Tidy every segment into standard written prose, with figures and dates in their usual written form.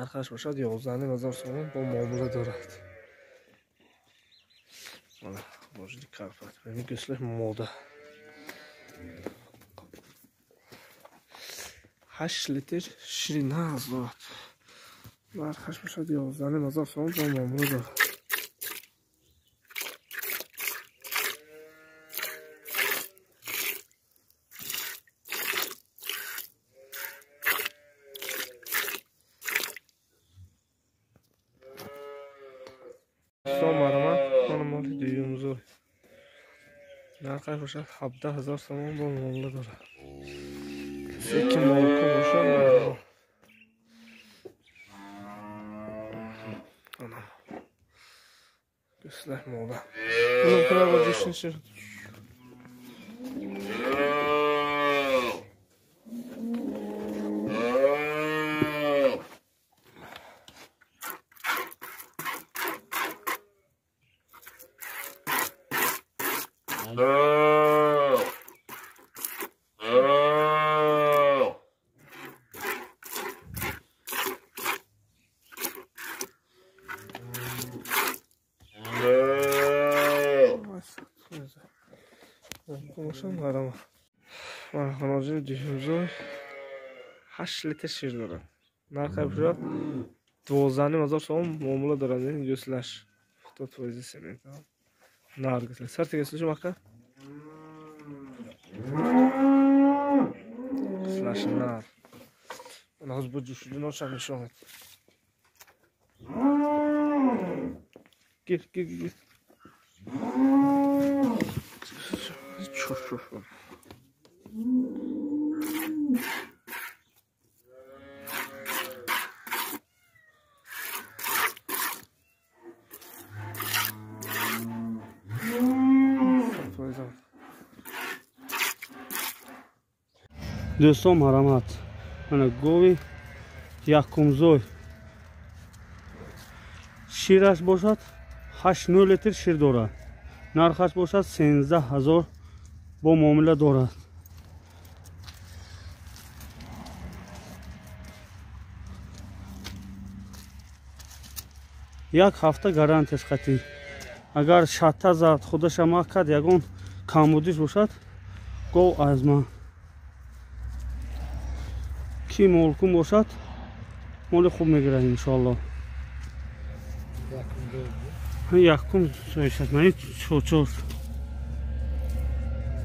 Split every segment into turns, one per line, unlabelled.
Нархаш бошад 11,5 ҳазор сомон бо муомила дорад. Мана божиди Карпат. Ин гӯслаш мода. 8 литр шири нағз дорад. Нархаш бошад 11,5 ҳазор сомон бо муомила дорад. Нархаш бошад 17 ҳазор сомон бо муомила дорад. Касе ки молку бошад, гӯслах мода. Хоноҷи дуюмзой 8 литр шир дорад. Нархи бошад 12,5 ҳазор сомон муомила дорад. Ин гӯслаш 70% семент. Нар гӯслаш. Сарти гӯслаш мака? Гӯслаш нар. Ана ҳозир бо ҷӯшидиноша нишон медиҳад. Гир, гир, гир. Чур, чур.
Дӯстон, марҳамат, мана гови якумзой, шираш бошад 8-9 литр шир дорад. Нархаш бошад 13 ҳазор бо муомила дорад. Як ҳафта гарантияш қатъӣ. Агар шатта зад, худаша макард, ягон камбудиш бошад, гов аз ман. Ки молкун бошад, моли хуб мегирад, иншоалло. Якум соишад, мани чочор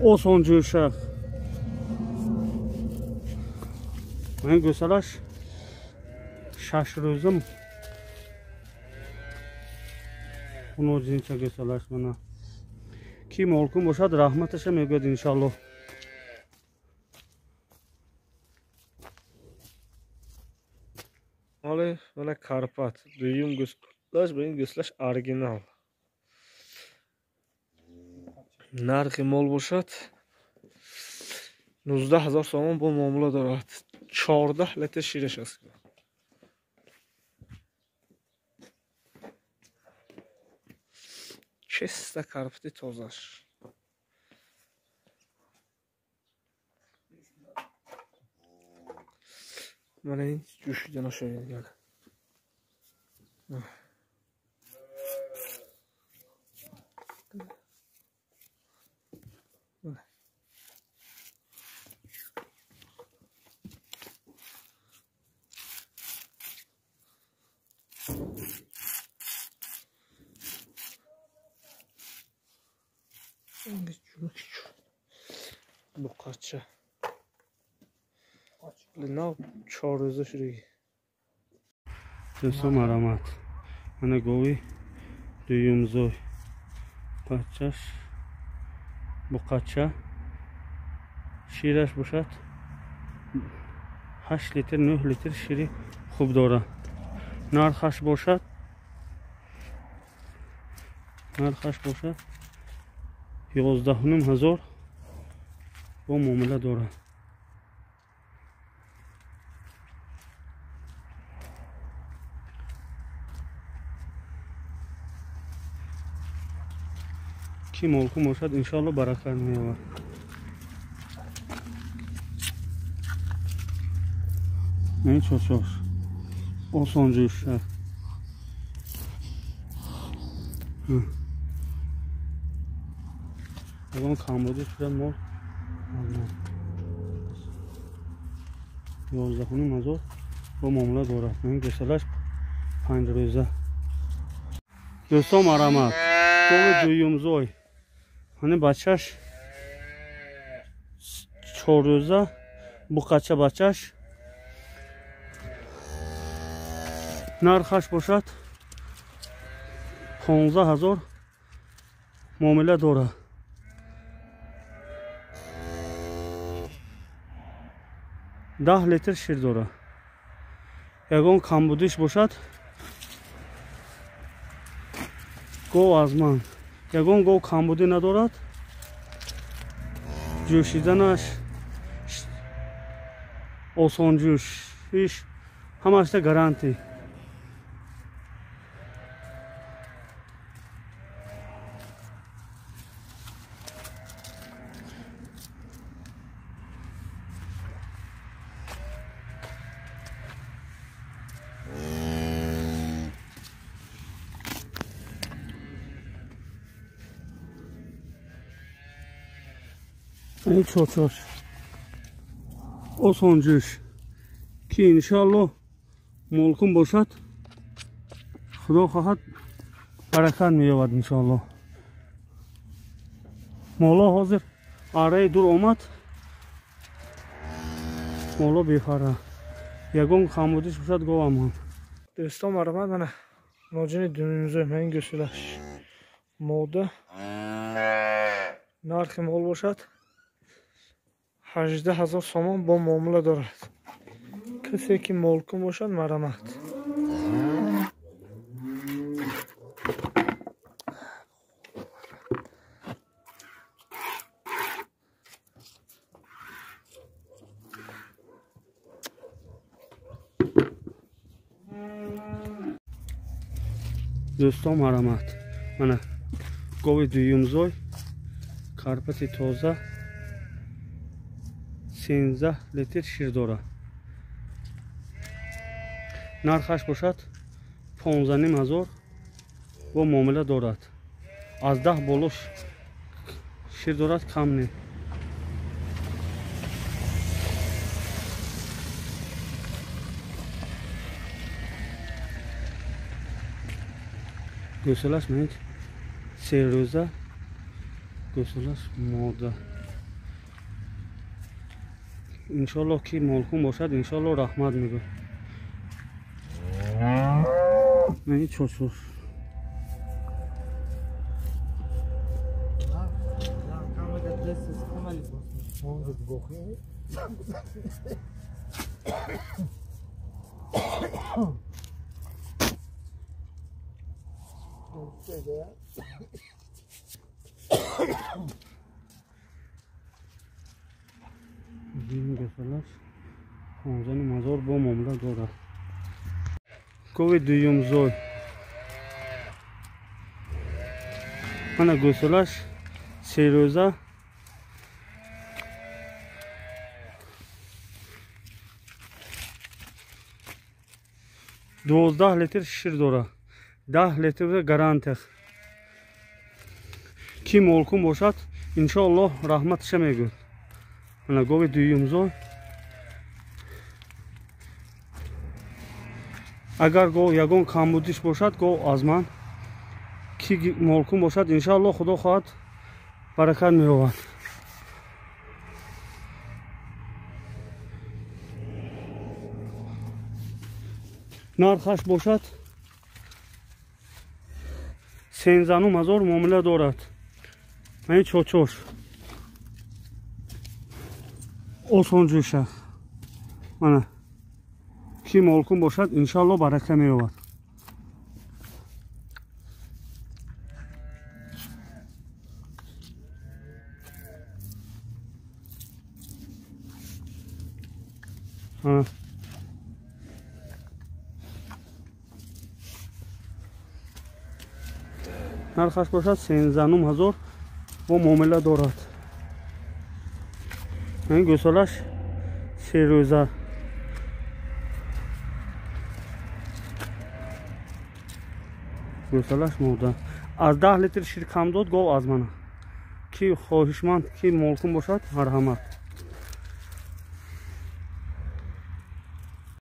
осон ҷӯша. Мани гӯсалаш 6 рӯза хуноҷинча гӯсалаш. Мана, ки молкун бошад, раҳматаша мегӯяд, иншоалло.
Моли мана Карпат, дуюм гӯслаш, ба ин гӯслаш оригинал. Нархи мол бошад 19 ҳазор сомон бо муомила дорад. 14 литр шираш аст. Чиста Карпати тозаш. Мана ин ҷӯшиданоша бинед. Буқача. Нав 4 рӯза шудагӣ.
Дӯстон, марҳамат, мана гови дуюмзой, бачаш буқача, шираш бошад 8 литр, 9 литр шири хуб дорад. Нархаш бошад 11,5 ҳазор бо муомила дорад. Ки молкун бошад, иншоалло, баракат меёбад. Ин чочош. Осонҷӯш. Ягон камбудиш шуда мол 11,5 ҳазор бо муомила дорад. Ин гӯсалаш 5 рӯза. Дӯстон, марамат, гови дуюмзой, ҳани бачаш 4 рӯза, буқача бачаш. Нархаш бошад 15 ҳазор, муомила дорад. 10 литр шир дорад. Ягон камбудиш бошад, гов аз ман. Ягон гов камбудӣ надорад. Ҷӯшиданаш, осонҷӯшиш, ҳамашта гарантӣ. Ин чочош осонҷӯш, ки иншоалло молкун бошад, худо хоҳад, баракат меёбад иншоалло. Моло ҳозир араи дур омад, моло бефара. Ягон камбудиш бошад, говамон.
Дӯстон, марҳамат, мана ноҷини дуюмзой, ман гӯсилаш мода. Нархи мол бошад 18 ҳазор сомон, бо муомила дорад. Касе ки молкун бошад, марҳамат.
Дӯстон, марҳамат, мана гови дуюмзой, карпати тоза, 13 литр шир дорад. Нархаш бошад 15,5 ҳазор, бо муомила дорад. Аз 10 боло шир дорад, кам не. Гӯсалаш меҳед 3 рӯза, гӯсалаш мода. Иншоалло, ки молкун бошад, иншоалло, раҳмат мегӯ. Чочур. Гӯсалаш 15,5 ҳазор, бо муомила дорад. Гови дуюмзой, мана гӯсалаш 3 рӯза. 12 литр шир дорад, 10 литр гарантия. Ки молкун бошад, иншоаллоҳ, раҳматша мегӯяд. Мана гови дуюмзой. Агар гов ягон камбудиш бошад, гов аз ман. Ки молкун бошад, иншоаллоҳ, худо хоҳад, баракат меёбад. Нархаш бошад 13,5 ҳазор, муомила дорад. Ин чочош осонҷӯша. Мана, ки молкун бошад, иншоалло, барака меёбад. Мана, нархаш бошад 13,5 ҳазор, бо муомила дорад. Ин гӯсолаш 3 рӯза. Гӯсалаш мода. Аз 10 литр шир кам дод, гов аз мана. Ки хоҳишманд, ки молкун бошад, марҳамат.